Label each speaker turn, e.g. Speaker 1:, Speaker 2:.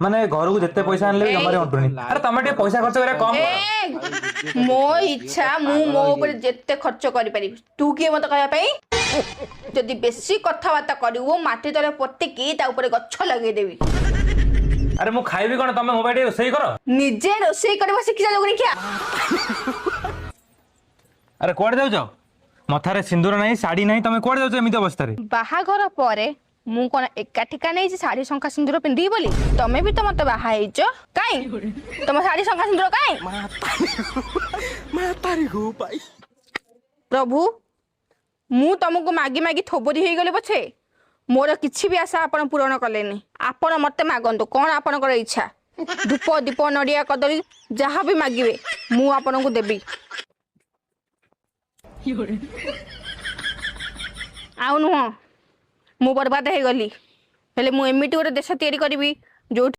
Speaker 1: ମାନେ ଘରକୁ ଯେତେ ପଇସା ଆଣିଲେ ବି
Speaker 2: ଏଇ
Speaker 1: ଜମାରେ ଅଣ୍ଟୁନି। ଆରେ ତମେ ଟିକେ ପଇସା ଖର୍ଚ୍ଚ କରିବା କମ କର।
Speaker 2: ଏ, ମୋ ଇଚ୍ଛା, ମୁଁ ମୋ ଉପରେ ଯେତେ ଖର୍ଚ୍ଚ କରିପାରିବି। ତୁ କିଏ ମତେ କହିବା ପାଇଁ? ଯଦି ବେଶୀ କଥାବାର୍ତ୍ତା କରିବୁ, ମାଟି ତଳେ ପୋତିକି ତା ଉପରେ ଗଛ ଲଗେଇଦେବି।
Speaker 1: ଆରେ ମୁଁ ଖାଇବି କଣ? ତମେ ମୋ ପାଇଁ ଟିକେ ରୋଷେଇ କର।
Speaker 2: ନିଜେ ରୋଷେଇ କରିବା ଶିଖିଯା ଯୋଗଣିଖିଆ।
Speaker 1: ଆରେ କୁଆଡେ ଯାଉଛ? ମଥାରେ ସିନ୍ଦୁର ନାହିଁ, ଶାଢୀ ନାହିଁ, ତମେ କୁଆଡେ ଯାଉଛ ଏମିତି ଅବସ୍ଥାରେ?
Speaker 2: ବାହାଘର ପରେ ମୁଁ କଣ ଏକା ଠିକା ନେଇଛି ଶାଢୀ, ଶଙ୍ଖା, ସିନ୍ଦୁର ପିନ୍ଧିବି ବୋଲି? ତମେ ବି ତ ମତେ ବାହା ହେଇଛ, କାଇଁ ତମ ଶାଢୀ, ଶଙ୍ଖା, ସିନ୍ଦୁର କାଇଁ? ପ୍ରଭୁ, ମୁଁ ତମକୁ ମାଗି ମାଗି ଥୋବରି ହେଇଗଲି ପଛେ, ମୋର କିଛି ବି ଆଶା ଆପଣ ପୂରଣ କଲେନି। ଆପଣ ମତେ ମାଗନ୍ତୁ, କଣ ଆପଣଙ୍କର ଇଚ୍ଛା? ଧୂପ, ଦୀପ, ନଡିଆ, କଦଳୀ, ଯାହା ବି ମାଗିବେ ମୁଁ ଆପଣଙ୍କୁ ଦେବି। ଆଉ ନୁହଁ, ମୁଁ ବର୍ବାଦ ହେଇଗଲି। ହେଲେ ମୁଁ ଏମିତି ଗୋଟେ ଦେଶ ତିଆରି କରିବି ଯୋଉଠି